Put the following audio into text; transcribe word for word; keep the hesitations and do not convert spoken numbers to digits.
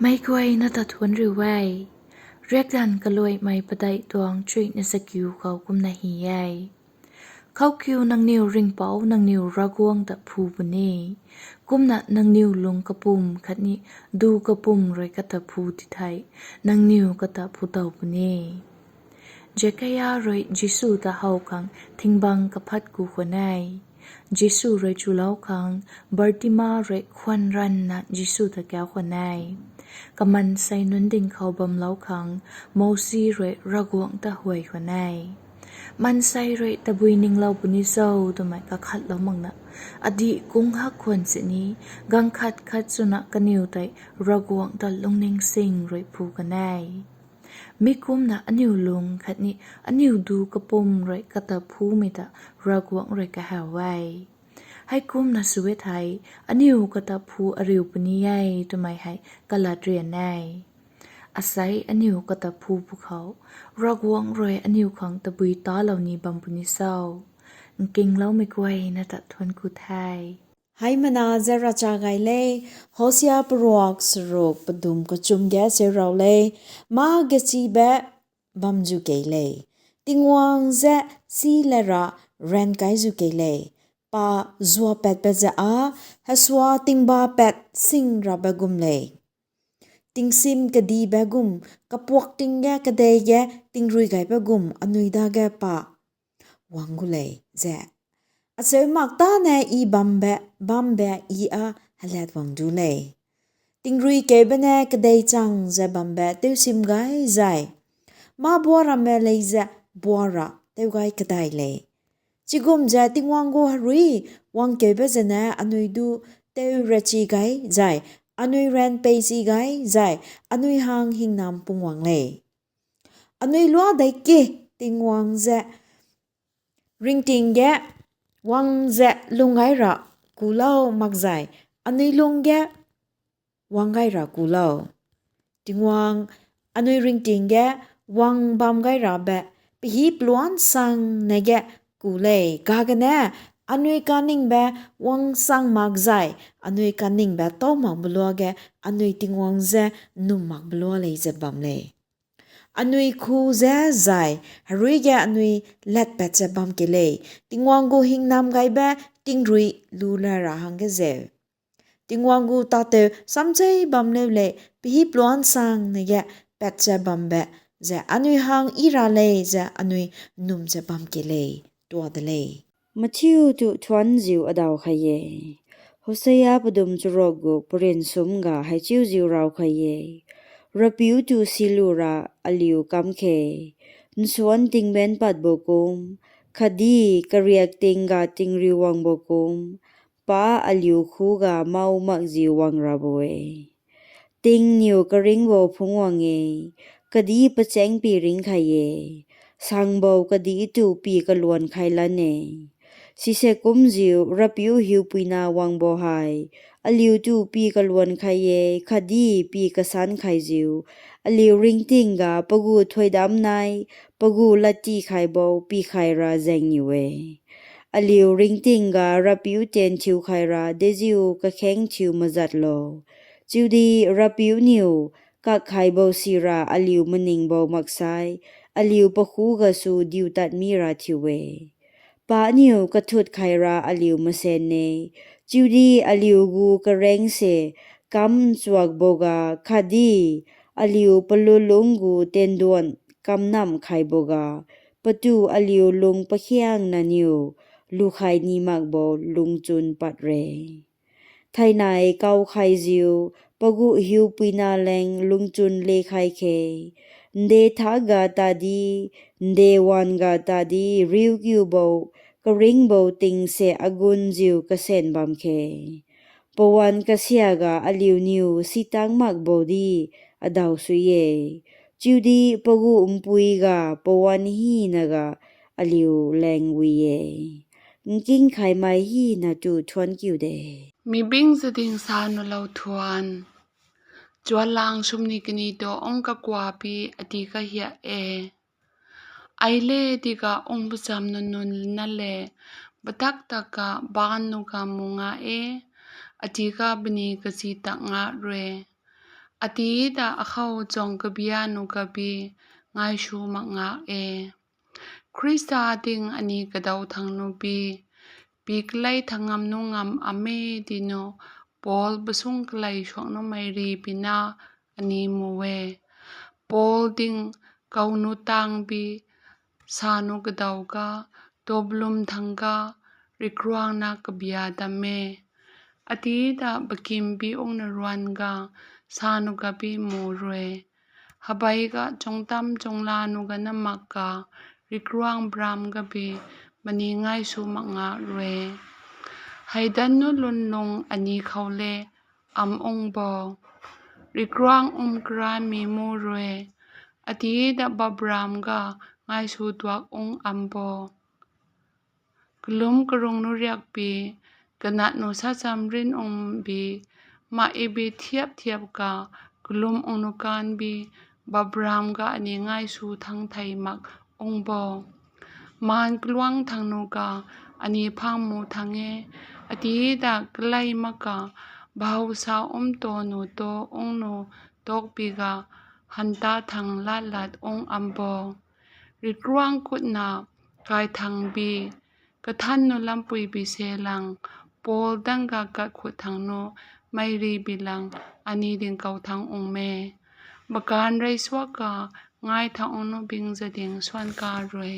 Meic guayna ta thuanc riu e. Riakdanv kaluaimei padeih tuang chuihna zakiu khou kumna hy e. Khoukiu nangniw ringhpouc nangniw Ravguangc ta phu puni, kumna nangniw lung kapwm khatni du kapwm rui kata phu ti thei, nangniw kata phu tow puni. Zakaia rui Jisu ta how khang thingbang kaphat ku khwan e. Jisu rui chulou khang, Bartima rui khwan ranvna Jisu ta kauc khwan e. Kamansei nunc ding khou bamlou khang, Mousi rui Ravguangc ta huay khwan e. Mansei rui tabui ninglou puni cho twmei kakhatlou makna, adih kung hak khwan sini, ganv khat khat swna kaniw tei Ravguangc ta lungning sing rui phu kan e. Mi kumna aniw lung khatni aniw du kapwm rui kata phumei ta Ravguangc rui kahaw e. Heikumna sw e thei, aniw kata phu ariu puni e twmei hei kalat rian e. Asei aniw kata phu pwkhou, Ravguangc rui aniw khang tabui talou ni bam puni cho? Nkingloumei guayna ta thuanc ku the. Hei mana za racha gay le, Hosea paruak saruk padum kachum ge seu rau le, ma gachi be bam zu kei le. Tingwang ze si le ra ran kai zu kei le. Pa zua pat pat ze a, hasua tingba pat sing ra ba gum le. Tingsim kadi ba gum, kapuak ting ge kadei ge tingrui gay ba gum anui da ge pa wang gu le ze. Aseu mak ta ne i bam be, bam be i a halat wang du le. Tingrui keu be ne kadei chang ze bam be teu sim gay zay. Ma bua ramme lei ze bua ra teu gay kadai le. Chigum ze Tingwang gu harui wang keu be ze ne anui du teu rachi gay zay, anui ran pei si gay zay, anui hang hingnam pungwang le. Anui lua dei ki Tingwang ze ringting ge wang ze lung gay ra kulou mak zay, anui lung ge wang gay ra kulou. Tingwang anui ringting ge wang bam gay ra be, pahip luan sang ne ge ku le, kagane anui kaning be wang sang mak zay, anui kaning be tou mak belua ge, anui Tingwang ze num mak belua le ze bam le. Anui khu ze zay, harui ge anui lat pat ze bam ke le. Tingwang gu hingnam gay be tingrui lu la ra hang ge zeu. Tingwang gu tateu samchei bam leu le, pahip luan sang ne ge pat ze bam be, ze anui hang i ra le, ze anui num ze bam ke le, tua de le. Mathiu tu thuanziu adaw khai e. Hosea padum charuk gu parin sum ga hei chiuziu raw khai e. Rapiu tu silu ra aliu kam khe. Nsuan tingben pat bo kum, khatdi kariak ting ga tingriu wang bo kum, pa aliu khu ga mau makziu wang ra bo e. Ting niw karingbo phungc wang e, khatdi pachengpi ring khai e, sangbo khatdi tu pi kaluan khai lan e. Sise kumziu rapiu hiupuina wangbo hei, aliu tu pi kaluan khai e, khatdi pi kasan khaiziu, aliu ringting ga pagu thuaidam nai, pagu lati khaibo pi khai ra zeng niw e. Aliu ringting ga rapiu ten thiu khai ra deziu kakheng thiu mazat lo. Chiudi rapiu niw kak khaibo si ra aliu maningbo maksai, aliu pakhu ga su diu tat mi ra thiu e. Pa niw kathut khai ra aliu masen e, chiudi aliu gu kareng se kam chuak bo ga, khatdi aliu palulung gu tenduan kam nam khai bo ga, patu aliu lung pakhiang na niw lu khai ni mak bo lungchun pat re. Thainai kau khaiziu, pagu hiupuina leng lungchun le khai khe. Nde tha ga ta di, nde wan ga ta di, riu kiu bo, karingbo ting se agunziu kasen bam khe. Pawan kasia ga aliu niw sitang mak bo di, adaw sui e. Chiudi pagu mpui ga pawan hi na ga aliu leng wi e. Nking khaimei hi na tu thuan kiu de. Mi bing zading sa nu lou thuan. Chuan lang sum ni kani tu ong kakwa pi ati kahia e. Ai le tika ong pacham nunun na le, batak taka ban nu ka munga e, ati ka bini kasi tak nga re. Ati ta akhou chuang kabia nu kabi ngai sw mak ngak e. Khrista ting ani kadaw thang nu bi, pi kalei thang ngam nu ngam ame ti nu, Paul basung kalei suak numei ri pi na ani mu e. Paul ting kau nu tang bi, sa nu kadaw ka, toblum thang ka, rikruang na kabia dam e. Ati ta bakim bi ung na ruan ga, sa nu kabi mu rui. Habei ga chungtam chungla nu ga na mak ka, rikruang bram kabi mani ngai sw mak nga rui. Heidan nu lun lung ani khou le, am ung bo. Rikruang um kra mi mu rui. Ati ta babram ga ngai sw tuak ung am bo. Kalum karung nu riak pi, kanat nu sa cham rin ung bi, ma ibi thiap thiap ka, kalum ung nu kan bi, babram ga ani ngai sw thang thei mak ung bo. Maan kaluang thang nu ka, ani phang mu thang e, ati ta kalei mak ka, bau sa um to nu to ung nu, tok pi ga, hanta thang lat lat ung am bo. Rikruang kutna, kai thang bi, kathan nu lampui bi se lang, Paul dang ga kat khut thang nu, mei ri bi lang, ani ding kau thang ung me. Bakan rei suak ka, ngai thang ung nu bing za ding suan ka rui.